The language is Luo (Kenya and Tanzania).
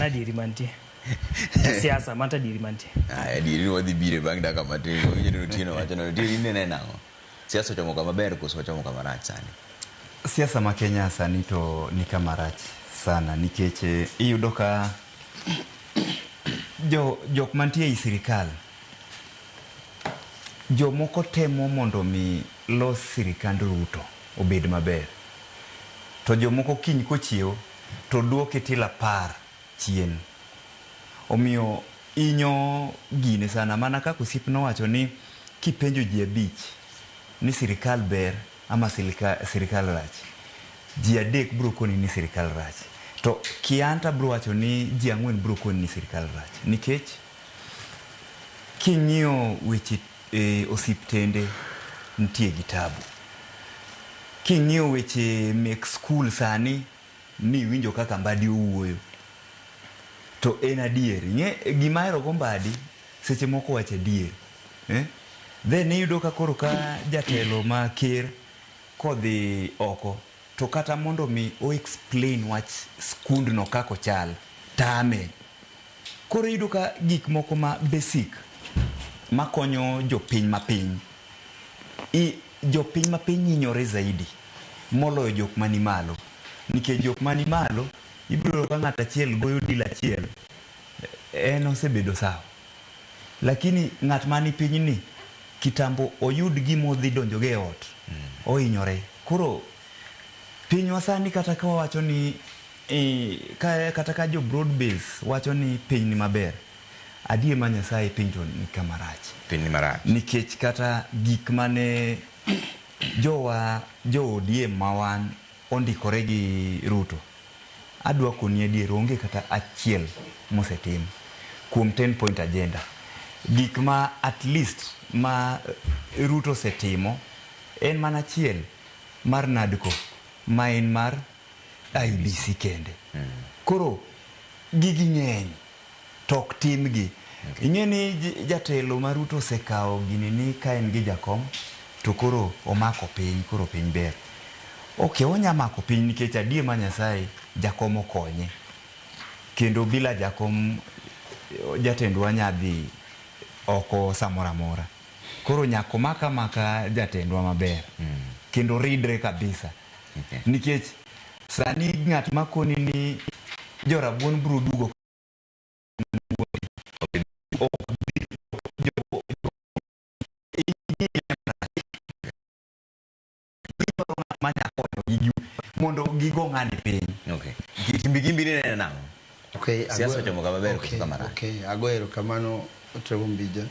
Mano adieri mantie. Siasa mano to adieri mantie. Aya, adieri ni wadhi bire bang' dakika matin. Winjo ni Otieno wacho nade? Otieno inene nang'o? Siasa ochomo kama ber koso ochomo kama rach sani? Siasa ma Kenya sani to ni kama rach sana nikech eh, iyudo ka jo jok mantie ei sirikal jomoko temo mondo mi los sirikand Ruto obed maber to jomoko kiny kochiew to duoke til apar chien. Omiyo inyo gine sana mana kaka osiepna owacho ni kipenjo ji abich ni sirikal ber ama sirikal rach, ji adek bro koni ni sirikal rach. To kianta bro wacho ni ji ang'wen bro koni ni sirikal rach. Nikech king'iyo weche e, osiptende nitie gi tabu. King'iyo weche mek skul sani miwinjo kaka Mbadi owuoyo to en adier. Ing'e gima ahero go Mbadi seche moko owacho adier. Eh? Then iyudo ka koro ka jatelo ma ker kodhi oko to kata mondo mi o explain wach skundno kaka ochal tame. Koro iyudo ka gik moko ma basic makonyo jopiny mapiny i, jopiny mapiny hinyore zaidi moloyo jok mani malo nikech jok mani malo ibiro yudo ka ng'ato achiel goyo deal achiel en osebedo sawa lakini ng'at mani piny ni kitambo oyud gima odhi donjogo e ot ohinyore koro pinywa sani kata ka wawacho ni e, ka, kata ka jo broad base wacho ni piny ni maber adier ma Nyasaye piny to ni kama rach Piny ni marach. nikech kata gik mane jowa jo ODM ma wan ondikore gi Ruto adwa koni adier onge kata achiel mosetim kuom 10 point agenda gik ma at least ma Ruto osetimo en mana achiel mar NADCO ma en mar IEBC kende koro gigi ng'eny to ok timgi ing'e ni jatelo ma Ruto osekawo gini ni ka en gi jakom to koro omako piny koro piny ber ok onya mako piny nikech adier ma Nyasaye jakom okonye kendo bila jakom jatendwa nya dhi oko samoro amora koro nyaka omak amaka jatendwa maber kendo ridre kabisa nikech sani ng'at makoni ni jorabuon bro duogo ok dhi jo gidwaro ng'at manya konyogi mondo gigo ng'ani piny. Okay. Kimbi kimbi ni neno nang'o? Okay, Siasa ochomo kama ber koso kama rach? Okay, ago erokamano Trevor Mbija.